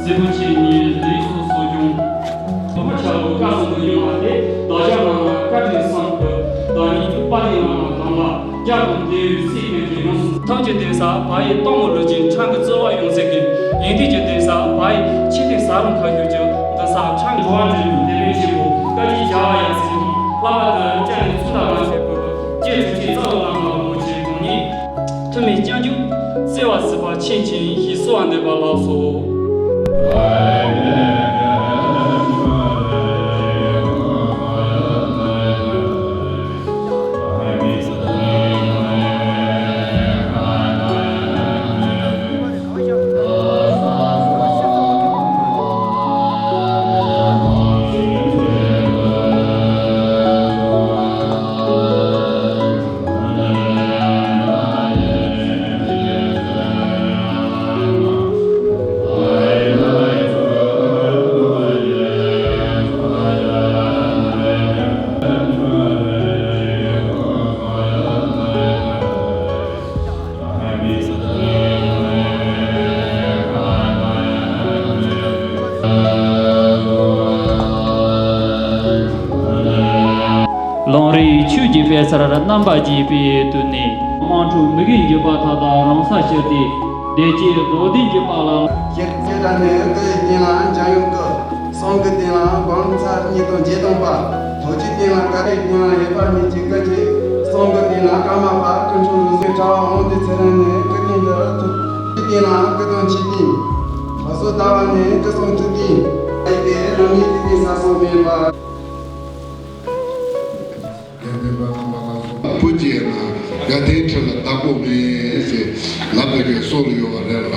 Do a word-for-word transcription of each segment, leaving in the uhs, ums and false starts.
སྲས་པོ་ཆེ་གཉིས་ལེགས་སོ་གསོ་སྐྱོང་། དམ་པ་ཆ་ལུགས་བཀའ་གསུང་གི་ཡོད་པ་དེ་བདག་ཅག་རྣམས་ལ་བཀའ་དྲིན་བསམ་གྱིས་བདག་ཉིད་ཀྱི་དཔལ་ལྡན་ལ་དམ་ལ་རྒྱ་དང་དེའི་སྲས་ཀྱི་རིགས་ཡོངས་སུ། ཐང་གི་གདན་ས་བ་ཡི་སྟོང་མོ་ལུགས་ཀྱི་འཕྲང་གི་རྩོལ་བ་ཡོངས་ཟད་ཀྱི་ཡོན་ཏན་གྱི་གདན་ས་བ་ཡི་ཆེ་ཐིག་ས་རུང་ཁ་ཤུགས་ཀྱི་འདི་ས་འཕྲང་གི་འགྲོ་བ་འདྲེན་པའི་དེད་དཔོན་ཆེན་པོ་བཀའ་བརྒྱུད་བྱ་བ་ཡབ་སྲས་ཀྱི་བསླབ་པ་དང་བཅས་ནས་མཚུངས་ཟླ་བ་འབྲས་བུ་སྐྱེ་དྲུག་ཅུའི་རྩ་བ་ལམ་ལ་ལོངས་སྤྱོད་གང་ཉིད། ཐུ་མི་སྐྱབས་འཇུག་བརྩེ་བ་སྲིད་པ་ཆེན་ཆེན་ཞེས་གསོལ་བ་འདེབས་པ་ལགས་སོ། ལུང་རིགས་ཆོས་ཀྱི་དཔེ་གསར་རྣམ་པར་རྒྱས་པའི་དུས་ནས། དམངས་ཁྲོད་མི་དགེ་འགྱུར་བ་མཐའ་དག་རང་སར་ཞི་སྟེ། བདེ་སྐྱིད་རྫོགས་ལྡན་གྱི་དཔལ་ལ། བསྐྱེད་བསྐྱེད་དྲག་ནས་བཀའི་རྟེན་ལ་འཇམ་དབྱངས་སྐུ། གསུང་གི་རྟེན་ལ་སྒོམ་ཚར་གཉིས་དང་བརྒྱད་སྟོང་པ། ཐུགས་ཀྱི་རྟེན་ལ་བཀའ་བརྒྱད་རྟེན་ལ་ཡོད་པ་མིན་གྱི་སྐུ་བརྒྱད། གསུང་གི་རྟེན་ལ་ཀརྨ་པ་སྐུ་འཁྲུངས་རུ་སོའི་གྲྭ་བ་དབང་འདུས་ཚེ་རིང་ནས་སྐུ་རྟེན་དུ་ཐུགས་ཀྱི་རྟེན་ལ་སྐུ་གདུང་ཆིག་སྟེང་། བ་སོ་ཟླ་བ་ནས་སྐུ་གསུང་ཐུགས་རྟེན། ཨའི་དེ་རང་ཉིད་ཀྱི་རྟེན་ས་སོགས་མེད་པ། དགེ་འདུན་པ་རྣམ་པ་ལ་སོགས་པ་བུ་སྐྱེས་ན་དགའ་ལྡན་ཁྲི་ལ་བདག་པོ་མེད་ཅེས་ལབ་པའི་གི་སྲོལ་ཡོད་པ་རེད་ལ།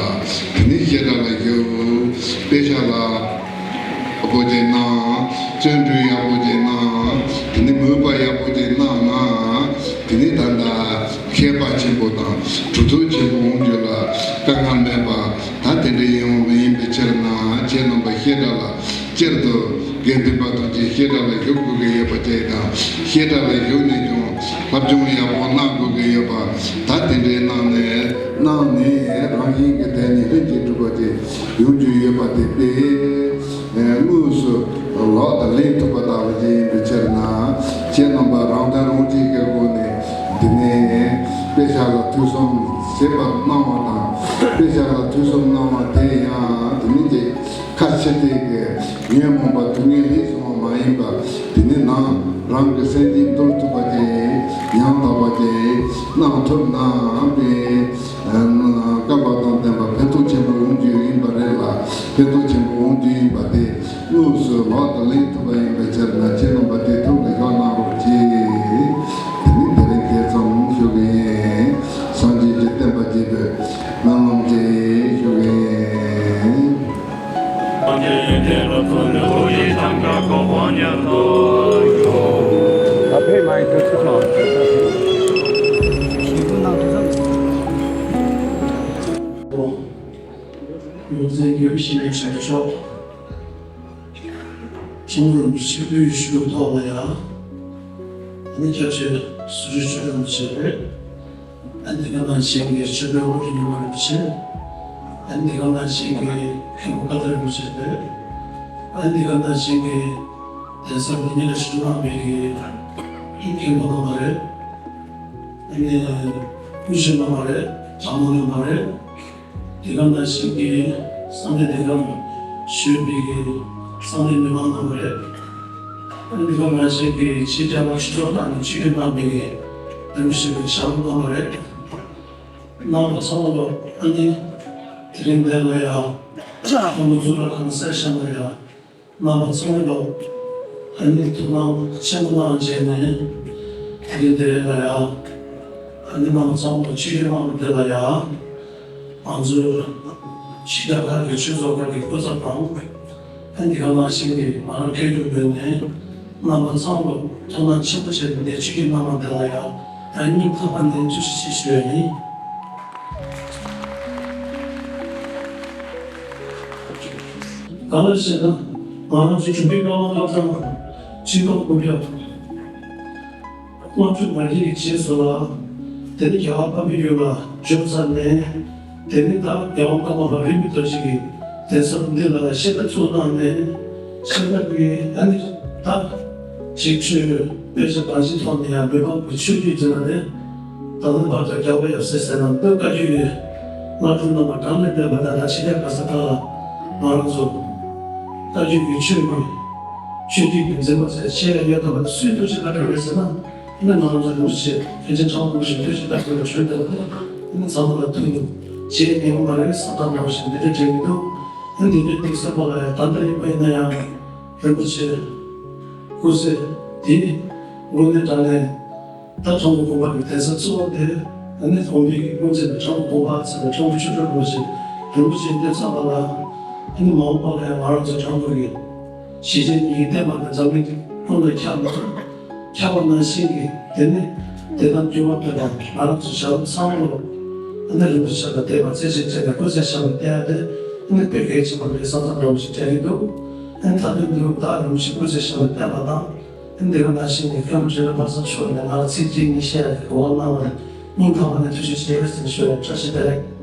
དེ་ནི་བཤད་གྲྭ་ལ་བཞུགས། དཔེ་ཆ་ལ་ཡག་པོ་ཅིག་གནང་། བརྩོན་འགྲུས་ཡག་པོ་ཅིག་གནང་། དེ་ནི་མོས་པ་ཡག་པོ་ཅིག་གནང་ན། དེ་ནི་ད་ལྟ་མཁས་པ་ཆེན་པོ་དང་གྲུབ་ཐོབ་ཆེན་པོ་འོང་རྒྱུ་ལ་དཀའ་ངལ་མེད་པ་ད་དེ་འདྲ་ཡོང་བ་ཡིན་པའི་ཕྱིར་ན། ཁྱེད་རྣམ་པ་བཤད་གྲྭ་ལ། སྤྱིར་དུ་དགེ་འདུན་པ་ཐམས་ཅད་བཤད་གྲྭ་ལ་བཞུགས་དགོས་ཀྱི་ཡོད་པ་བཅས་དང་། བཤད་གྲྭ་ལ་བཞུགས་ནས་ཀྱང་བསླབ་སྦྱོང་ཡག་པོ་གནང་དགོས་ཀྱི་ཡོད་པ། ད་དེ་འདྲའི་གནང་ནས་གནང་ནས་རང་བཞིན་གྱི་དོན་ནི་ལྷུན་གྱིས་གྲུབ་པ་ཅིག་ཡོང་རྒྱུ་ཡོད་པ་དེ་དཔེ་དངོས་སུ་ལག་ཏུ་ལེན་ཐུབ་པ་ལྟ་བུ་ཅིག་ཡིན་པའི་ཕྱིར་ན། ཁྱེད་རྣམ་པ་རང་དོན་རང་གཅེས་ཀྱི་སྒོ་ནས་འདི་ནས་དཔེ་ཆ་ལ་ཐོས་བསམ་བྱེད་པར་གནང་བ་དང་། དཔེ་ཆ་ལ་ཐོས་བསམ་གནང་བ་དེ་ཡང་དེ་ནི་ཅིག་ཁ་ཕྱིར་བལྟས་ཀྱི་ཉོན་མོངས་པ་སྡུག་བསྔལ་ལས་བྱུང་བ་མ་ཡིན་པ། དེ་ནི་ནང་རང་གི་སེམས་ཅན་འདུལ་ཐུབ་པ་ཅིག་ཡང་དག་པ་ཅིག་གནང་ཐུབ་ན་དཔེ་སྐལ་བ་དང་ལྡན་པ་ཕན་ཐོགས་ཆེན་པོ་ཡོང་རྒྱུ་ཡིན་པ་རེད་ལ། ཕན་ཐོགས་ཆེན་པོ་ཡོང་རྒྱུ་ཡིན་པ་དེ་དངོས་སུ་ལག་ཏུ་ལེན་ཐུབ་པ་ཡིན་པའི་ཕྱིར་ན། ཁྱེད་རྣམ་པ་དེ་ཐུགས་ལ་འཇོག་གནང་རོགས་གྱིས། དེ་ནི་དེ་རིང་དེ་ཙམ་ཞུ་གི་ཡིན། སངས་རྒྱས་ཀྱི་བསྟན་པ་རྒྱས་པའི་སྨོན་ལམ་ཅིག་ཞུ་གི་ཡིན། ཡོངས་འཛིན་དགེ་བའི་བཤེས་གཉེན་ཆེན་པོ་མཆོག་ཁྲིམས་རུམ་ཆེན་པོའི་ཞུ་ཐོག་ལ་ཡང་ཨ་ནི་སྐྱབས་རྗེ་ཟུར་ཞུ་ཆོས་སྒྲོན་རིན་པོ་ཆེ་རེད། ཨ་ནི་གང་ལ་ཆེན་གྱི་ཆོས་དཔོན་ཨོ་རྒྱན་ཉི་མ་རིན་པོ་ཆེ། ཨ་ནི་གང་ལ་ཆེན་གྱི་མཁན་པོ་ཀ་ཏི་རིན་པོ་ཆེ་རེད། ཨ་ནི་གང་ལ་ཆེན་གྱི་གདན་ས་འདི་ཉིད་ལ་ཞུ་གནང་བའི་མཁན་པོ་རྣམ་པ་རེད། ཨ་ནི་དབུ་ཆེན་རྣམ་པ་རེད། གྲྭ་མང་རྣམ་པ་རེད། དེ་ག་ནང་བཞིན་གྱི་བསམ་གཏན་དེ་ག་ཞུས་པའི་གི་བསམ་གཏན་མི་མང་རྣམ་པ་རེད། དེ་ག་ནང་བཞིན་གྱི་ཕྱི་རྒྱལ་ལ་ཕྱི་ཕྱོགས་དང་ནི་ཆོས་ཁྱོན་རྣམ་པའི་གི་རིམ་བཞིན་གྱི་ཞབས་རྣམ་པ་རེད། རྣམ་པ་ཚང་མ་ལོ་ཨ་ནི་དེ་རིང་འདི་ལ་ཡང་ཁོང་ཚོ་ལ་གང་གསལ་བཤད་ན་ཡང་རྣམ་པ་ཚང་མ་ལོ་ཨ་ནི་ཐུགས་སྣང་ཆེན་པོ་གནང་བྱས་ནས་དེ་རིང་འདི་ལ་ཡང་ཨ་ནི་རྣམ་པ་ཚང་མ་ལོ་ཆོས་ཁྱོན་རྣམ་པ་འདི་ལ་ཡང་། ང་ཚོའི་ཕྱི་རྒྱལ་ཁག་གི་ཆོས་ཚོགས་ཁག་གི་སྐུ་ཚབ་དང་། ཨ་ནི་གང་ལ་ཞིག་གིས་ང་རང་སྐད་སྒྱུར་འབད་ནས་རྣམ་པ་ཚང་མར་ཐུགས་སྣང་ཆེན་པོ་བྱས་ནས་ཆོས་ཀྱི་རྣམ་པ་འདི་ལ་ཡང་ཡང་སྙིང་ཐག་པ་ནས་ཐུགས་རྗེ་ཆེ་ཞུ་ཡ་ཡིན། གང་ལགས་ཞེ་ན། ང་རང་ཚོའི་བྱུང་རྒྱལ་བཀའ་དབང་བླ་བྲང་ཆོས་ཚོགས་ཀུན་ཁྱབ་དམངས་ཁྲོད་མ་སྐྱེས་ཀྱི་རྗེས་སུ་ལ། དེ་ནི་རྒྱལ་བ་དཔལ་བེའུ་ལ། བྱུང་ཚར་ནས། དེ་ནི་ད་རྒྱལ་དབང་ཀརྨ་པ་རིན་པོ་ཆེ་གི་གདན་ས་འདི་ལ་བཤད་པ་ཚུགས་གནང་ནས། བཤད་པ་གི་ཨ་ནི་ད་ཅིག་ཆོས་དཔེ་ཆ་གང་ཅིའི་ཐོག་ནས་ཡང་མི་ཕམ་གྱི་ཆོས་བརྒྱུད་ཀྱི་ནང་ནས་ད་ལྟ་བར་དུ་རྒྱལ་བ་ཡབ་སྲས་ཟེར་ན་སྟོད་བཀའ་བརྒྱུད་ཀྱི་བླ་སྤྲུལ་རྣམ་པ་གྲངས་ལས་འདས་པ་དང་། ད་ཕྱི་རྒྱལ་ག་ས་ག་ལ་ང་རང་ཚོ་བཀའ་བརྒྱུད་ཀྱི་ཆོས་ཀྱི་ཆོས་བརྒྱུད་ཀྱི་འཛིན་པ་ཟེར་ཆེ་ཡ་ཡོད་དམ་པ་སུས་ཐུགས་རྗེ་བཀའ་དྲིན་རེད་ཟེར་ན། ཨ་ནི་ང་རང་ཚོ་རིན་པོ་ཆེ་མཁན་ཆེན་ཁྲ་བོ་རིན་པོ་ཆེ་ཐུགས་རྗེ་བཀའ་དྲིན་ལ་བརྟེན་ནས། ཨ་ནི་ཚང་མ་ལ་ཐུགས་རྗེ་ཆེ་ཉིན་མོ་མ་རེད་བསམ་སྟངས་མང་པོ་ཞིག་འདི་འདྲ་བྱེད་ཀྱི་འདུག་ཨ་ནི་འདི་འདྲའི་དུས་སུ་བ་ལ་ཡང་ད་ལྟ་ཡིན་པ་ཡིན་ན་ཡང་རིན་པོ་ཆེ་སྐུ་ཚེ་འདི་དངོས་གནས་དྲང་གནས་ད་ཁྲ་བོ་དགོན་པ་གི་གདན་ས་གཙོ་བོ་དེ། ཨ་ནི་དགོན་པའི་གི་སྐུ་ཚེ་ཁྲ་བོ་དགོན་པ་ཟེར་བའི་ཁྲ་བོ་ཆོས་སྒྲོན་རིན་པོ་ཆེ་རིན་པོ་ཆེ་འདི་ཚང་མ་ལ། ཨ་ནི་མ་འོངས་པ་ལ་ཡང་ང་རང་ཚོ་ཁྲ་བོ་གི་གཞིས་བྱེས་གཉིས་ཀྱི་བསྟན་པ་དང་འཛམ་གླིང་ཀུན་ལ་ཁྱབ་ན། ཁྱབ་པ་ནང་བཞིན་གྱི་དེ་ནི་དེ་དང་འགྱུར་བ་མེད་པར་ང་རང་ཚོ་ཞབས་ཚང་མ་ལོ། ཨ་ནི་རིན་པོ་ཆེ་ལ་དད་པ་རྩེ་གཅིག་བྱས་ནས་སྐུ་ཚེ་ཞབས་ལ་བརྟན་ཡ་དེ་ཨ་ནི་དཔེ་གལ་ཆེན་པོ་རེད་བསམ་བསམ་འདྲ་བོ་ཞིག་དྲན་གྱི་འདུག་ཨ་ནི་ད་དུང་འདི་རུ་ད་རིན་པོ་ཆེ་སྐུ་ཚེ་ཞབས་ལ་བརྟན་པ་དང་། ཨ་ནི་དེ་ག་ནང་བཞིན་གྱི་ཁམས་བྱོན་པ་ས་ཕྱོགས་ནས་ང་ལ་ཚིག་གཅིག་གཉིས་བཤད་ཡ་དེ་གོ་བ་གནང་བ་ལ་སྙིང་ཐག་པ་ནས་ཐུགས་རྗེ་ཆེ་ཟེར་ཞུ་ཡ། བཀྲ་ཤིས་བདེ་ལེགས།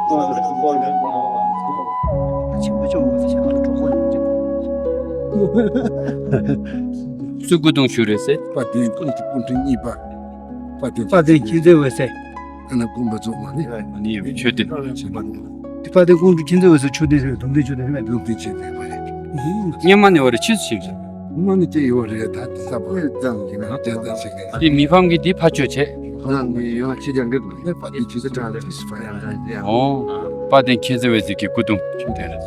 སུ་སྐུ་གདུང་ཞུ་རེད་ཟེར། དཔལ་ལྡན་ཀུན་གྱི་སྐུ་ཕྲེང་གཉིས་པ། དཔལ་ལྡན། དཔལ་ལྡན་མཁྱེན་བརྩེ་འོད་ཟེར། ཨ་ན་དགོན་པ་རྫོགས་མ་ནི། ནི་མཆོད་རྟེན། དཔལ་ལྡན་ཀུན་གྱི་མཁྱེན་བརྩེ་འོད་ཟེར་མཆོད་རྟེན་ཟེར། གདུང་རྟེན་མཆོད་རྟེན་ཟེར། གདུང་རྟེན་མཆོད་རྟེན་ཟེར། སྔོན་མ་ནས་ཡོད་རེད། ཕྱིས་སུ་ཞིག་རེད། སྔོན་མ་ནས་ཅི་ཡོད་རེད། ད་དེ་ས་ཕོ་ཙམ་གྱི་ན་དེ་ཙམ་ཞིག་རེད། དེ་མི་ཕམ་གྱིས་དེ་ཕར་བཅོས་བྱས། ཁོ་རང་ནི་ཡང་ཕྱི་རྒྱལ་འགྲིག་ནས་ཕ་དེ་ཆུ་ཚོད་གྲངས་རེད་ཟེར་བ་ཡང་རེད། ཨོ། དཔལ་ལྡན་མཁྱེན་བརྩེ་འོད་ཟེར་གྱི་སྐུ་གདུང་ཞིག་དེ་རེད།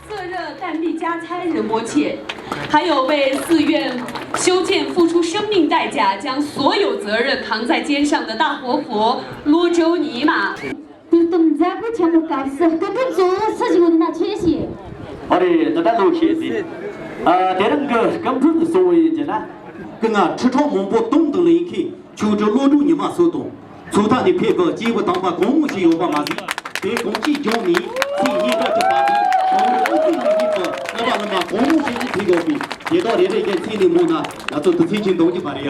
色热旦必加餐人波切，还有为寺院修建付出生命代价，将所有责任扛在肩上的大活佛罗周尼玛。དུས་གཏམ་མཛད་སྒོ་ཆེན་མོའི་སྐབས་སུ་སྐུ་མགྲོན་གཙོ་བོ་སུ་ཞིག་ཡོད་ན་ཁྱེད་ཤེས། ཨ་རེ། འདི་ལྟར་ལོ་ཤེས་ཟིན། ཨ། དེ་རིང་གི་སྐུ་མགྲོན་གཙོ་བོ་ཡིན་གྱི་ན། སྐུ་ངལ་ཁྲི་ཕྲག་མང་པོ་གཏོང་དུ་ལེན་མཁན་ཆོས་སྒྲོན་བློ་གྲོས་ཉི་མ་སོགས་དང་། ཚོགས་ཐ་ནས་ཕེབས་པའི་སྐྱེས་བུ་དམ་པ་གང་མང་ཞིག་ཡོད་པ་མ་ཟད། དེ་གོང་ཅིའི་ལྗོངས་ནས་ཚེས་ཉིས་ཀ་གི་བར་དུ་བོད་མི་ཨུ་ཚུགས་ནས་ཡིན་པའི་རྣམ་པ་རྣམ་པ་གང་མང་ཞིག་ནས་ཕེབས་ཡོད་པས། དེ་དག་རེ་རེ་བཞིན་ཚིག་ནས་སྨོས་ན་ང་ཚོ་དུས་ཚོད་ཀྱིས་འདང་རྒྱུ་མ་རེད་ཡ།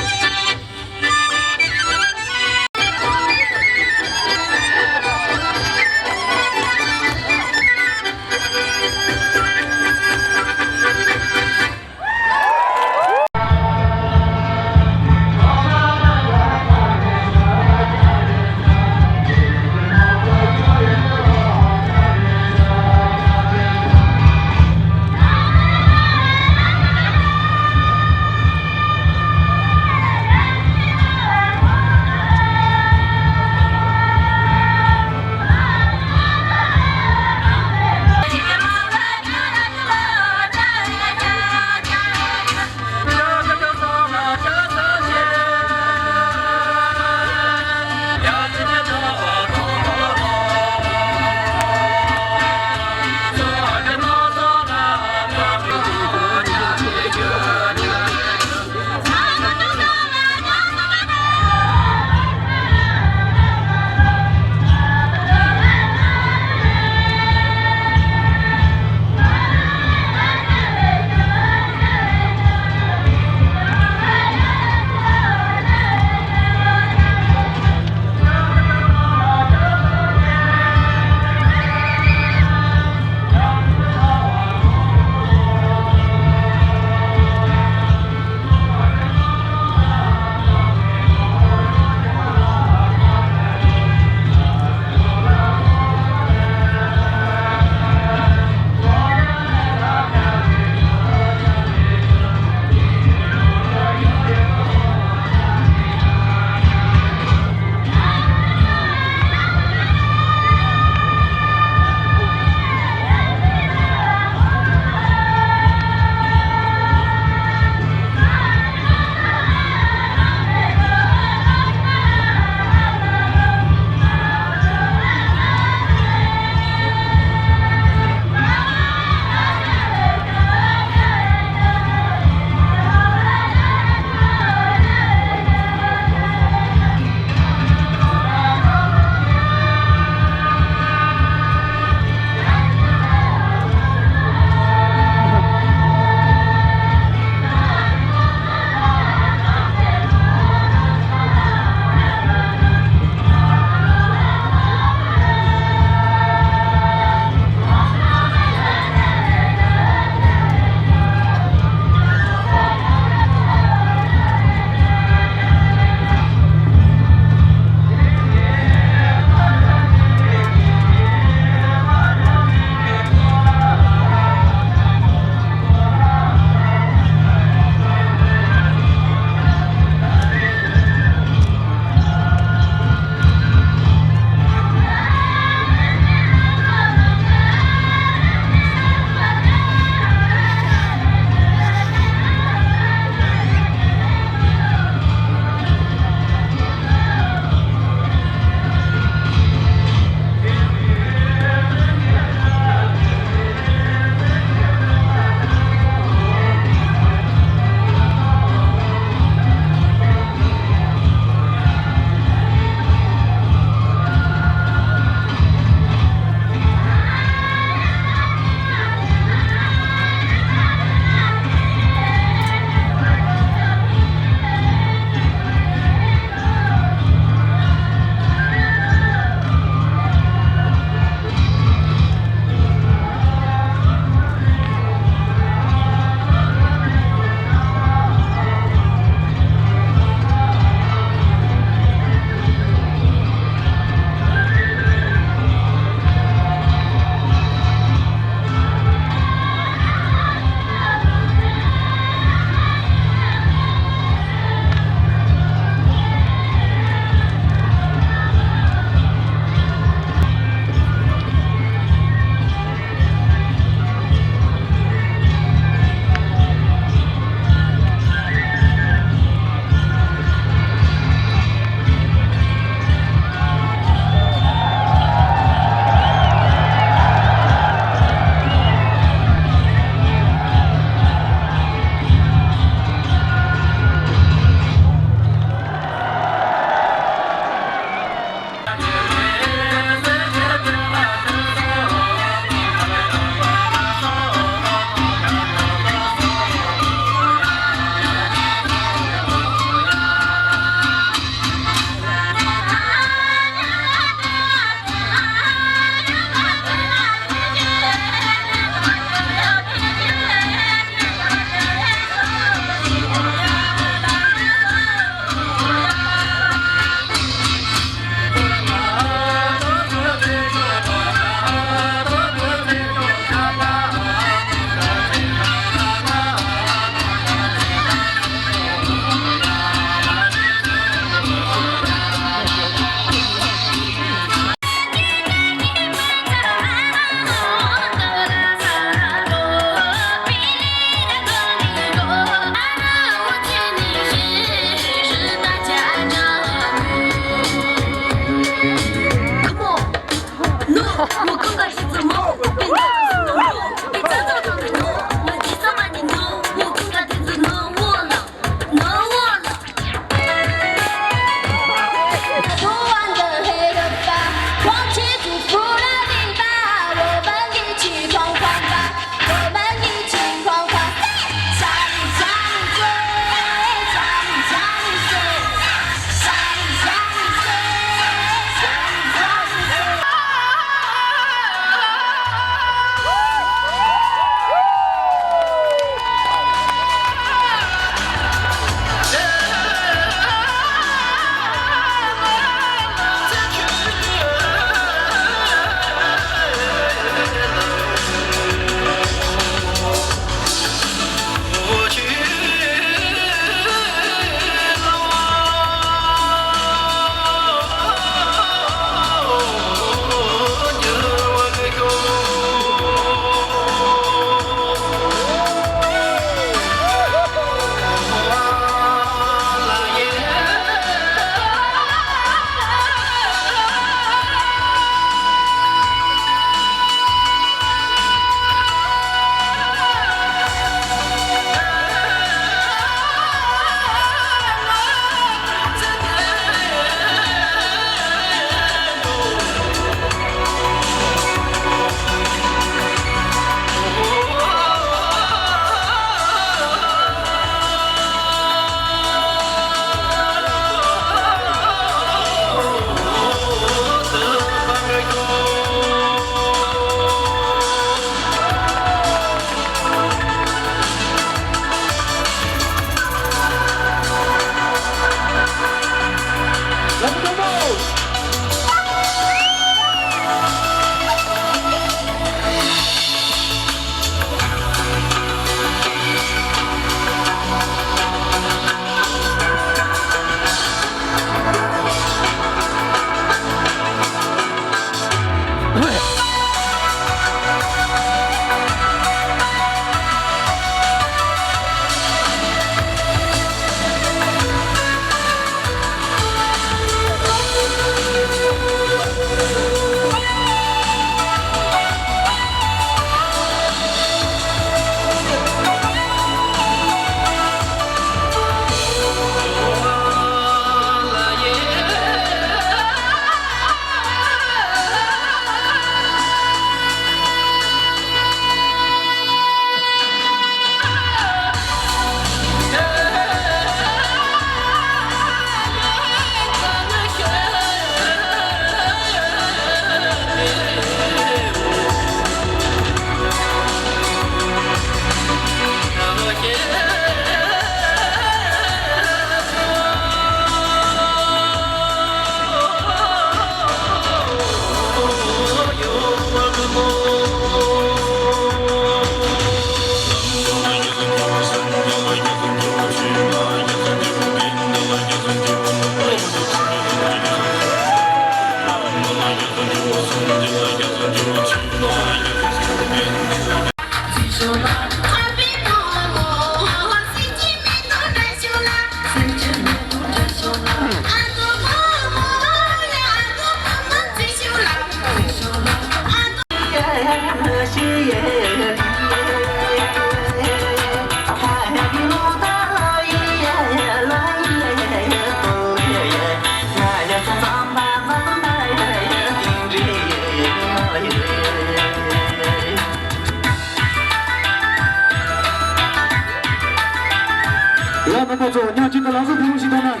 ཡ། རྣམ་པ་ཚོ་ཉག་གཅིག་ཏུ་ལག་བཟོ་ཐུང་ངུ་ཞིག་བཏང་ན་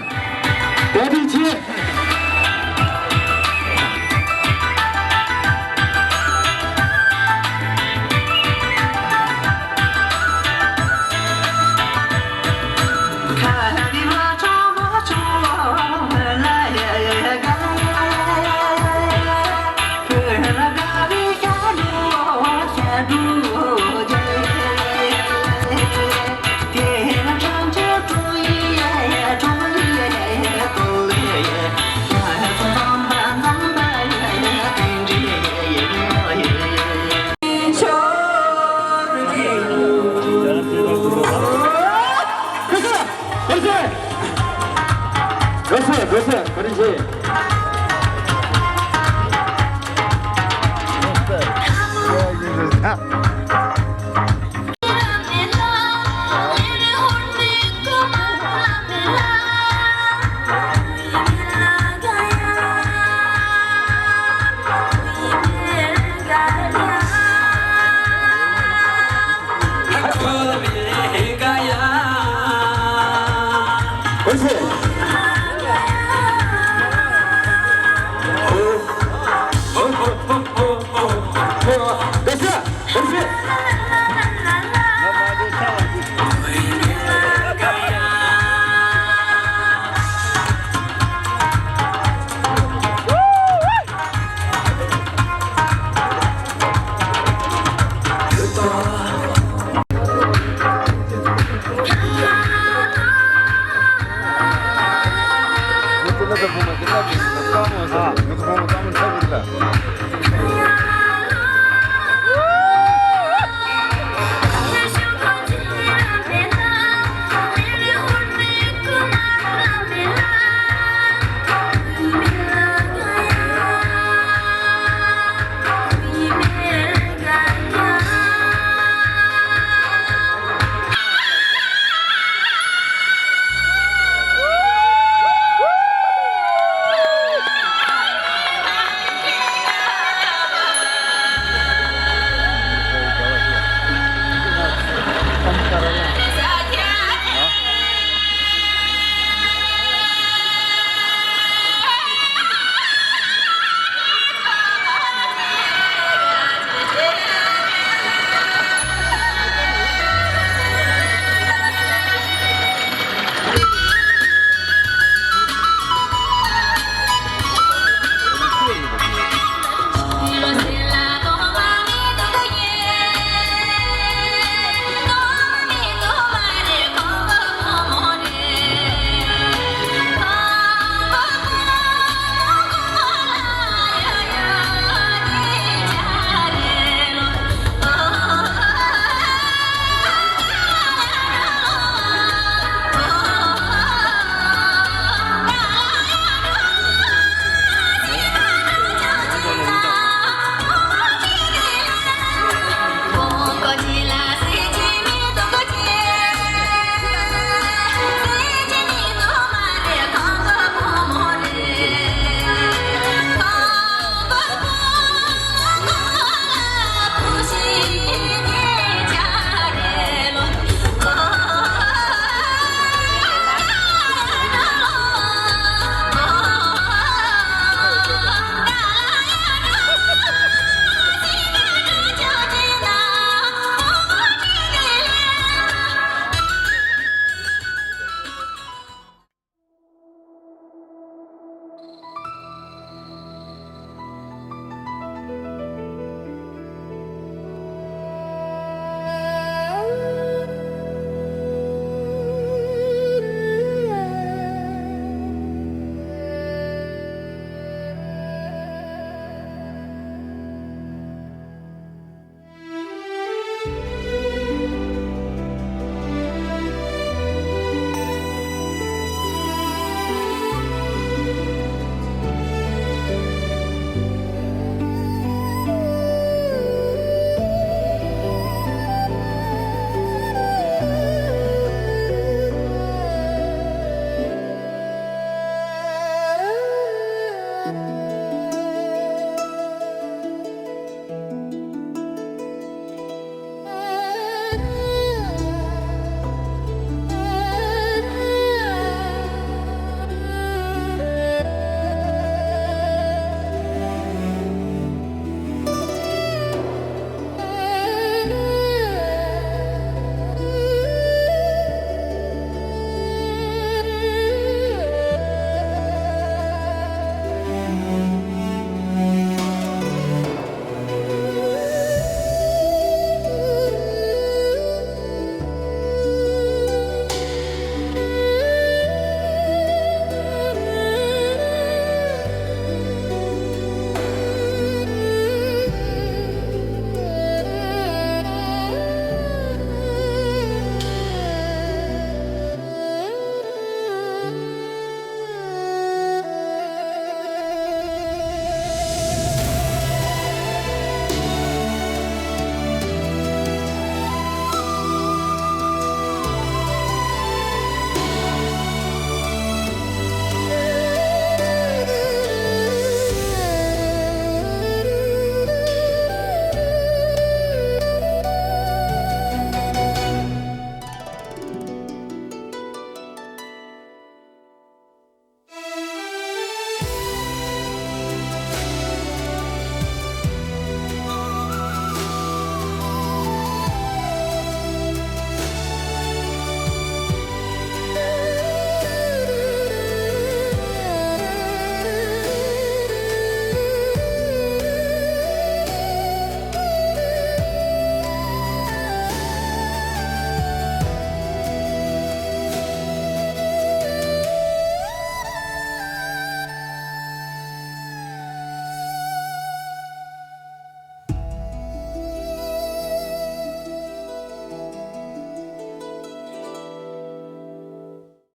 བཀའ་དྲིན་ཆེ།